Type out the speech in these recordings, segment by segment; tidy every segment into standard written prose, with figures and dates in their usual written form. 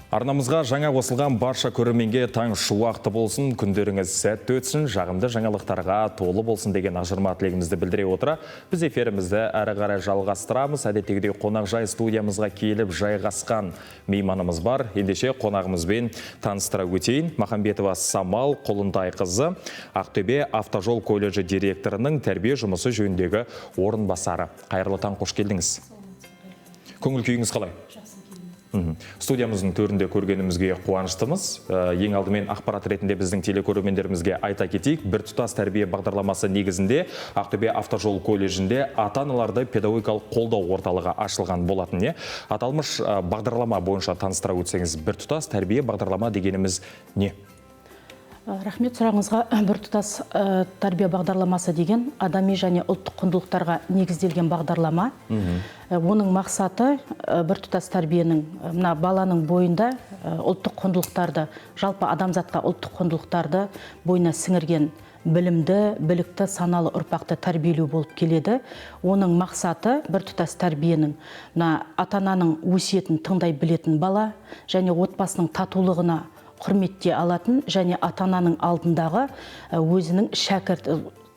Арнамызға жаңа қосылған барша көрерменге таң шуақты болсын, күндеріңіз сәтті өтсін, жағымды жаңалықтарға толы болсын деген ақжарма тілегімізді білдіре отыра, біз эфирімізді әрі қарай жалғастырамыз. Әдеттегідей қонақжай студиямызға келіп жайғасқан мейманымыз бар. Ендеше қонағымызбен таныстыра өтейін. Махамбетова Самал Құлынтайқызы, Ақтөбе автожол колледжі директорының тәрбие жұмысы жөніндегі орынбасары. Қайырлы таң, қош келдіңіз. Көңіл күйіңіз қалай? Студиямыздың төрінде көргенімізге қуаныштымыз. Ең алдымен ақпарат ретінде біздің телекөрермендерімізге айта кетейік. Біртұтас тәрбие бағдарламасы негізінде Ақтөбе автожол колледжінде ата-аналарды педагогикалық қолдау орталығы ашылған болатын. Не? Аталмыш бағдарлама бойынша таныстыра өтсеңіз, біртұтас тәрбие бағдарлама дегеніміз не? Рахмет сұрағыңызға. Біртұтас тәрбие бағдарламасы деген адами және ұлттық құндылықтарға негізделген бағдарлама. Оның мақсаты біртұтас тәрбиенің мына баланың бойында ұлттық құндылықтарды, жалпы адамзатқа ұлттық құндылықтарды бойына сіңірген білімді, білікті, саналы ұрпақты тәрбиелеу болып келеді. Оның мақсаты біртұтас тәрбиенің мына ата-ананың өсиетін тыңдай білетін бала және отбасының татулығына құрметтей алатын және ата-ананың алдындағы өзінің шәкірт,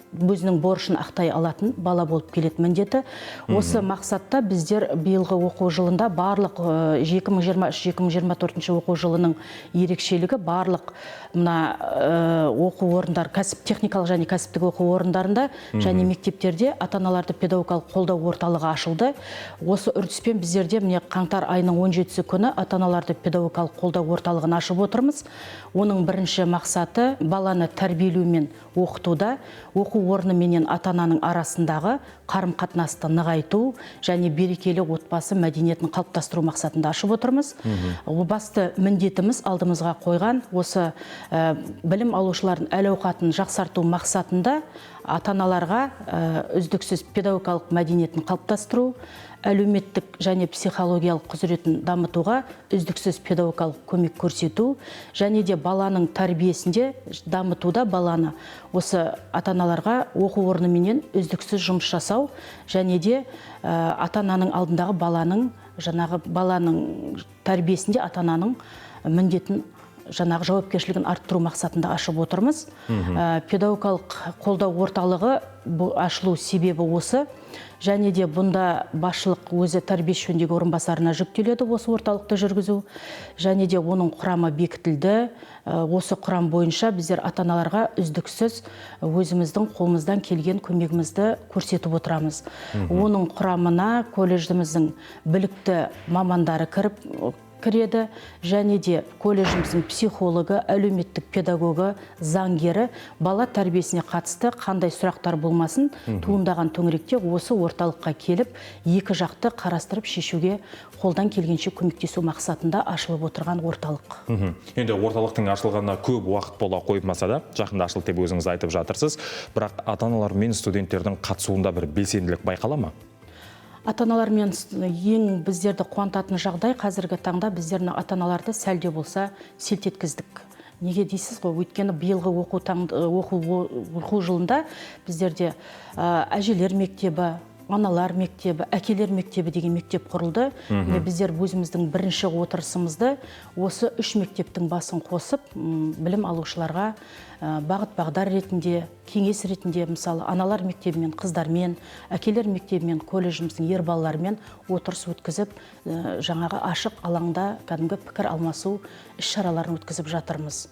өзінің борышын ақтай алатын бала болып келеді міндеті. Осы мақсатта біздер биылғы оқу жылында барлық 2023-2024 оқу жылының ерекшелігі барлық мына оқу орындар, кәсіп техникалық және кәсіптік оқу орындарында және мектептерде ата-аналарды педагогикалық қолдау орталығы ашылды. Осы үрдіспен біздерде міне қаңтар айының 17 күні ата-аналарды педагогикалық қолдау орталығын ашып отырмыз. Оның бірінші мақсаты баланы тәрбиелеу мен оқытуда оқу орны менен ата-ананың арасындағы қарым-қатынасты нығайту және берекелі отбасы мәдениетін қалыптастыру мақсатында ашып отырмыз. Ол басты міндетіміз алдымызға қойған осы білім алушылардың әл-ауқатын жақсарту мақсатында ата-аналарға үздіксіз педагогикалық мәдениетін қалыптастыру, әлеуметтік және психологиялық құзыретін дамытуға үздіксіз педагогикалық көмек көрсету және де баланың тәрбиесінде дамытуда баланы осы ата-аналарға оқу орныменен үздіксіз жұмыс жасау және де ата-ананың алдындағы баланың жаңағы баланың тәрбиесінде ата-ананың міндетін, жаңағы жауапкершілігін арттыру мақсатында ашып отырмыз. Педагогикалық қолдау орталығы ашылу себебі осы. Және де бұнда басшылық өзі тәрбиеші жөніндегі орынбасарына жүктеледі осы орталықты жүргізу. Және де оның құрамы бекітілді. Осы құрам бойынша біздер ата-аналарға үздіксіз өзіміздің қолымыздан келген көмегімізді көрсетіп отырамыз. Оның құрамына колледжіміздің білікті мамандары кіреді және де колледжіміздің психологы, әлеуметтік педагогы, заңгері бала тәрбиесіне қатысты қандай сұрақтар болмасын туындаған төңіректе осы орталыққа келіп, екі жақты қарастырып шешуге қолдан келгенше көмектесу мақсатында ашылып отырған орталық. Енді орталықтың ашылғанына көп уақыт бола қоймаса да, жақында ашылды деп өзіңіз айтып жатырсыз, бірақ ата-аналар мен студенттердің қатысуында бір белсенділік байқала ма? Ата-аналар мен ең біздерді қуантатын жағдай, қазіргі таңда біздер мына ата-аналарды сәл де болса селт еткіздік. Неге дейсіз ғой? Өйткені биылғы оқу жылында біздерде әжелер мектебі, аналар мектебі, әкелер мектебі деген мектеп құрылды. Міне, біздер өзіміздің бірінші отырысымызды осы үш мектептің басын қосып, білім алушыларға бағыт бағдар ретінде, кеңес ретінде, мысалы, аналар мектебімен қыздармен, әкелер мектебімен колледжіміздің ер балаларымен отырыс өткізіп, жаңағы ашық алаңда кәдімгі пікір алмасу іс-шараларын өткізіп жатырмыз.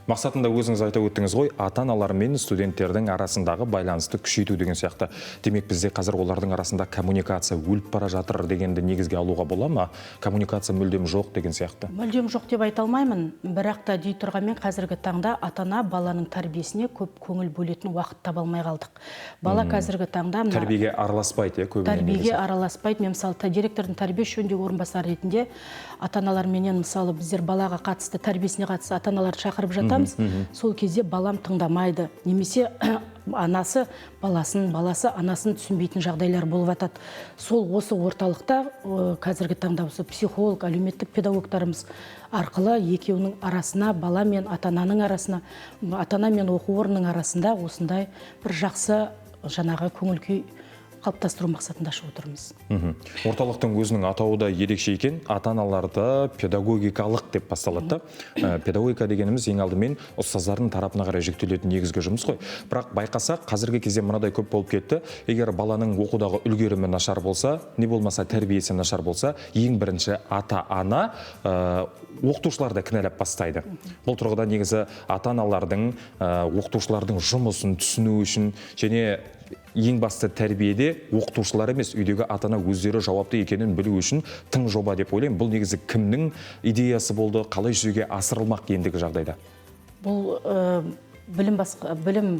Мақсатында өзіңіз айта өттіңіз ғой, ата-аналар мен студенттердің арасындағы байланысты күшейту деген сияқты. Демек, бізде қазір олардың арасында коммуникация өліп бара жатыр дегенді негізге алуға бола ма? Коммуникация мүлдем жоқ деген сияқты. Мүлдем жоқ деп айта алмаймын, бірақ та дей тұрғанмен қазіргі таңда ата-ана баланың тәрбиесіне көп көңіл бөлетін уақыт таба алмай қалдық. Бала қазіргі таңда мына Тәрбиеге араласпайды, иә, көбіне тәрбиеге негізі. араласпайды. Мен, мысалы, директордың тәрбие жөніндегі орынбасары ретінде ата-аналарменен, мысалы, біздер балаға қатысты, тәрбиесіне қатысты ата-аналарды шақырып жатамыз. Сол кезде балам тыңдамайды немесе анасы баласын, баласы анасын түсінбейтін жағдайлар болып жатады. Сол осы орталықта қазіргі таңда осы психолог, әлеуметтік педагогтарымыз арқылы екеуінің арасына, бала мен ата-ананың арасына, ата-ана мен оқу орнының арасында осындай бір жақсы жаңағы көңіл күй қалыптастыру мақсатында ашып отырмыз. Орталықтың өзінің атауы да ерекше екен. Ата-аналарды педагогикалық деп басталады. Педагогика дегеніміз ең алдымен ұстаздардың тарапына қарай жүктелетін негізгі жұмыс қой. Бірақ байқасақ, қазіргі кезде мынадай көп болып кетті. Егер баланың оқудағы үлгерімі нашар болса, не болмаса тәрбиесі нашар болса, ең бірінші ата-ана оқытушыларды кінәлап бастайды. Бұл тұрғыда негізі ата-аналардың, оқытушылардың жұмысын түсіну үшін және ең басты тәрбиеде оқытушылар емес, үйдегі ата-ана өздері жауапты екенін білу үшін тың жоба деп ойлаймын. Бұл негізі кімнің идеясы болды, қалай жүзеге асырылмақ ендігі жағдайда? Бұл білім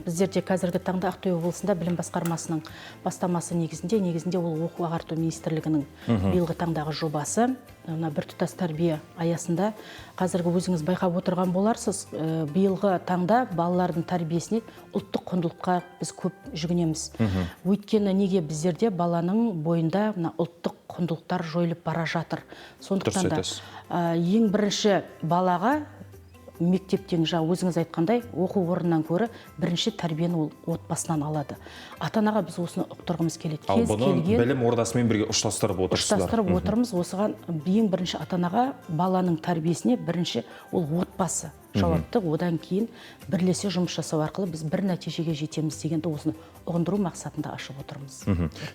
біздерде қазіргі таңда Ақтөбе облысында білім басқармасының бастамасы негізінде ол оқу ағарту министрлігінің биылғы таңдағы жобасы. Мына біртұтас тәрбие аясында қазіргі өзіңіз байқап отырған боларсыз, биылғы таңда балалардың тәрбиесіне ұлттық құндылыққа біз көп жүгінеміз. Өйткені неге біздерде баланың бойында мына ұлттық құндылықтар жойылып бара жатыр. Сондықтан да ең бірінші балаға мектептен, жаңа өзіңіз айтқандай, оқу орнынан көрі бірінші тәрбиені ол отбасынан алады. Ата-анаға біз осыны ұқтырғымыз келеді. Ал бұны білім ордасымен бірге ұштастырып отырсыздар. Ұштастырып отырмыз. Осыған ең бірінші ата-анаға баланың тәрбиесіне бірінші ол отбасы жауапты, одан кейін бірлесе жұмыс жасау арқылы біз бір нәтижеге жетеміз дегенді осыны ұғындыру мақсатында ашып отырмыз.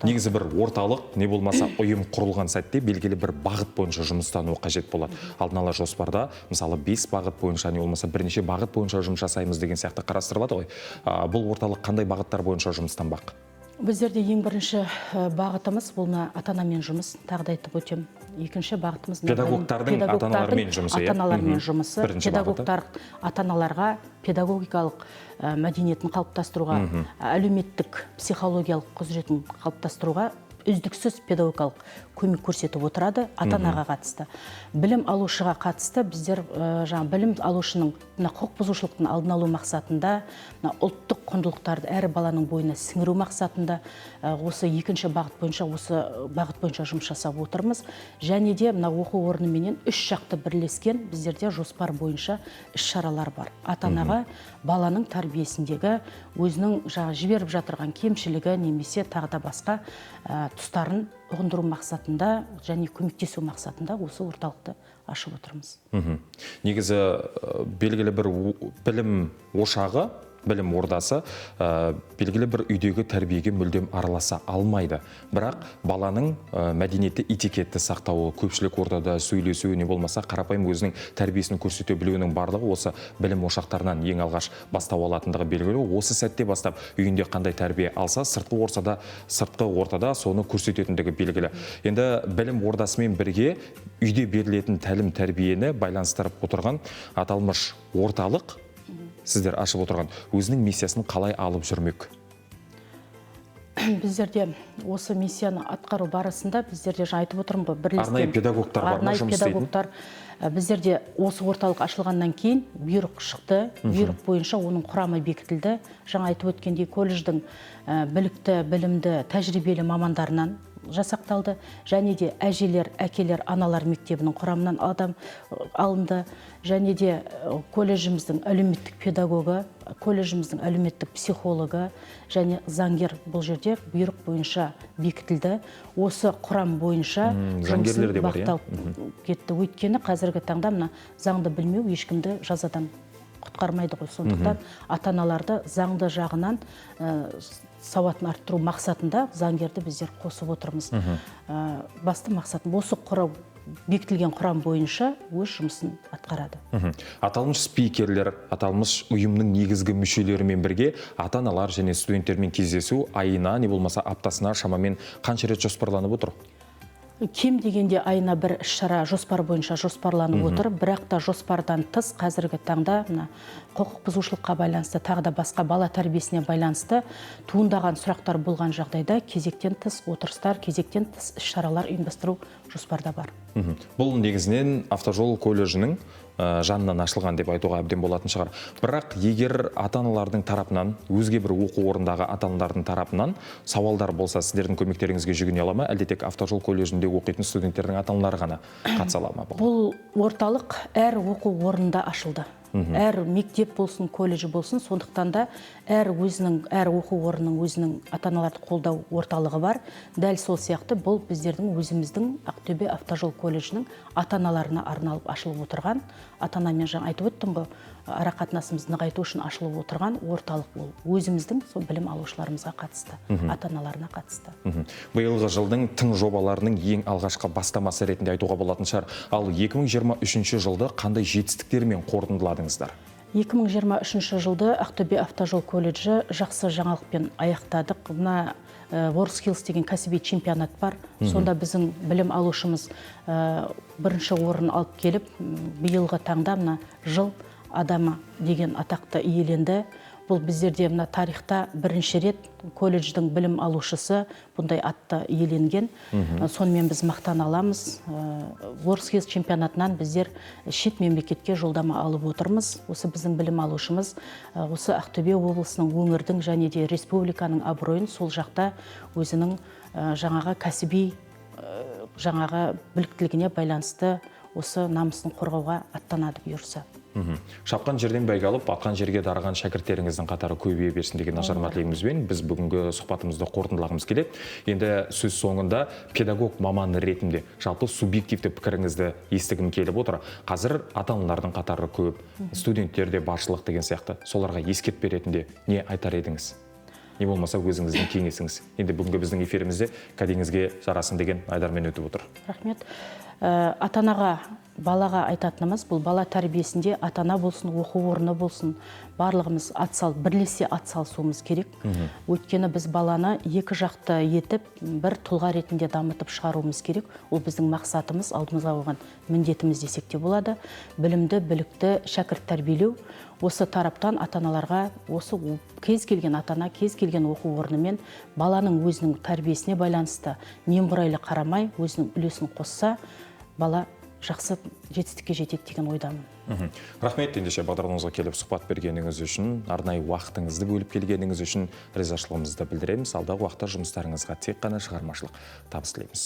Негізі бір орталық, не болмаса ұйым құрылған сәтте белгілі бір бағыт бойынша жұмыстану қажет болады. Алдын ала жоспарда, мысалы, 5 бағыт бойынша, не болмаса бірнеше бағыт бойынша жұмыс жасаймыз деген сияқты қарастырылады ғой. Бұл орталық қандай бағыттар бойынша жұмыстанбақ? Біздерде ең бірінші бағытымыз бұл мына ата-анамен жұмыс, тағы да айтып өтем. Екінші бағытымыз педагогтардың ата-аналармен жұмысы. Ата-аналармен жұмысы. Педагогтар ата-аналарға педагогикалық мәдениетін қалыптастыруға, әлеуметтік, психологиялық құзыретін қалыптастыруға үздіксіз педагогикалық көмек көрсетіп отырады ата-анаға қатысты. Білім алушыға қатысты біздер жаңа білім алушының мына құқық бұзушылықтың алдын алу мақсатында, мына ұлттық құндылықтарды әр баланың бойына сіңіру мақсатында осы екінші бағыт бойынша, осы бағыт бойынша жұмыс жасап отырмыз. Және де мына оқу орныменен үш жақты бірлескен біздерде жоспар бойынша іс-шаралар бар. Ата-анаға баланың тәрбиесіндегі өзінің жаңа жіберіп жатырған кемшілігі немесе тағы да басқа тұстарын ұғындыру мақсатында және көмектесу мақсатында осы орталықты ашып отырмыз. Негізі белгілі бір білім ошағы, білім ордасы белгілі бір үйдегі тәрбиеге мүлдем араласа алмайды. Бірақ баланың мәдениетті, этикетті сақтауы, көпшілік ортада сөйлесуі, не болмаса қарапайым өзінің тәрбиесін көрсете білуінің барлығы осы білім ошақтарынан ең алғаш бастау алатындығы белгілі. Осы сәтте бастап үйінде қандай тәрбие алса, сыртқы ортада соны көрсететіндігі белгілі. Енді білім ордасымен бірге үйде берілетін тәлім тәрбиені байланыстырып отырған аталмыш орталық, сіздер ашып отырған, өзінің миссиясын қалай алып жүрмек? Біздерде осы миссияны атқару барысында біздерде жаңа айтып отырмын ғой, бірлескен арнайы педагогтар бар ма жұмыс істейтін? Педагогтар. Біздерде осы орталық ашылғаннан кейін бұйрық шықты. Бұйрық бойынша оның құрамы бекітілді. Жаңа айтып өткендей, колледждің білікті, білімді, тәжірибелі мамандарынан жасақталды. Және де әжелер, әкелер, аналар мектебінің құрамынан адам алынды. Және де колледжіміздің әлеуметтік педагогы, колледжіміздің әлеуметтік психологы және заңгер бұл жерде бұйрық бойынша бекітілді. Осы құрам бойынша заңгерлер де бар, иә? Бағытталып кетті. Өйткені қазіргі таңда мына заңды білмеу ешкімді жазадан құтқармайды ғой. Сондықтан ата-аналарды заңды жағынан сауатын арттыру мақсатында заңгерді біздер қосып отырмыз. Басты мақсатым осы бекітілген құрам бойынша өз жұмысын атқарады. Аталмыш спикерлер, аталмыш ұйымның негізгі мүшелерімен бірге ата-аналар және студенттермен кездесу айына, не болмаса аптасына шамамен қанша рет жоспарланып отыр? Кем дегенде айына бір іс-шара жоспар бойынша жоспарланып отыр, бірақ та жоспардан тыс қазіргі таңда мына құқық бұзушылыққа байланысты, тағы да басқа бала тәрбиесіне байланысты туындаған сұрақтар болған жағдайда кезектен тыс отырыстар, кезектен тыс іс-шаралар ұйымдастыру жоспарда бар. Бұл негізінен автожол колледжінің жанынан ашылған деп айтуға әбден болатын шығар. Бірақ егер ата-аналардың тарапынан, өзге бір оқу орнындағы ата-аналардың тарапынан сауалдар болса, сіздердің көмектеріңізге жүгіне ала ма, әлде тек автожол колледжінде оқитын студенттердің ата-аналары ғана қатыса ала ма бұған? Бұл орталық әр оқу орнында ашылды. Әр мектеп болсын, колледж болсын, сондықтан да әр өзінің, әр оқу орнының өзінің ата-аналарды қолдау орталығы бар. Дәл сол сияқты бұл біздердің өзіміздің Ақтөбе автожол колледжінің ата-аналарына арналып ашылып отырған, ата-анамен жаңа айтып өттім ғой, ара қатынасымызды нығайту үшін ашылып отырған орталық ол. Өзіміздің сол білім алушыларымызға қатысты, ата-аналарына қатысты. Биылғы жылдың тың жобаларының ең алғашқы бастамасы ретінде айтуға болатын шығар. Ал 2023 жылды қандай жетістіктермен қорытындыладыңыздар? 2023 жылды Ақтөбе автожол колледжі жақсы жаңалықпен аяқтадық. Мына WorldSkills деген кәсіби чемпионат бар. Сонда біздің білім алушымыз бірінші орын алып келіп, биылғы таңда мына жыл адамы деген атақты иеленді. Бұл біздерде мына тарихта бірінші рет колледждің білім алушысы бұндай атты иеленген. Сонымен біз мақтана аламыз. WorldSkills чемпионатынан біздер шет мемлекетке жолдама алып отырмыз. Осы біздің білім алушымыз осы Ақтөбе облысының, өңірдің және де республиканың абыройын сол жақта өзінің жаңағы кәсіби жаңағы біліктілігіне байланысты осы намысын қорғауға аттанады бұйырса. Шапқан жерден бәйге алып, атқан жерге дарыған шәкірттеріңіздің қатары көбейе берсін деген ажарма тілегімізбен біз бүгінгі сұхбатымызды қорытындылағымыз келеді. Енді сөз соңында педагог маман ретінде жалпы субъективті пікіріңізді естігім келіп отыр. Қазір ата-аналардың қатары көп, студенттер де баршылық деген сияқты. Соларға ескертпе ретінде не айтар едіңіз? Не болмаса өзіңіздің кеңесіңіз. Енді бүгінгі біздің эфирімізде кәдеңізге жарасын деген айдармен өтіп отыр. Рахмет. Ата-анаға, балаға айтатынымыз, бұл бала тәрбиесінде ата-ана болсын, оқу орны болсын, барлығымыз бірлесе ат салысуымыз керек. Өйткені біз баланы екі жақты етіп, бір тұлға ретінде дамытып шығаруымыз керек. Ол біздің мақсатымыз, алдымызға қойған міндетіміз десек те болады. Білімді, білікті шәкірт тәрбиелеу. Осы тараптан ата-аналарға, осы кез келген ата-ана, кез келген оқу орнымен баланың өзінің тәрбиесіне байланысты немқұрайлы қарамай, өзінің үлесін қосса, бала жақсы жетістікке жетеді деген ойдамын. Рахмет, ендеше бағдарламамызға келіп сұхбат бергеніңіз үшін, арнайы уақытыңызды бөліп келгеніңіз үшін ризашылығымызды білдіреміз. Алдағы уақытта жұмыстарыңызға тек қана шығармашылық табыс тілейміз.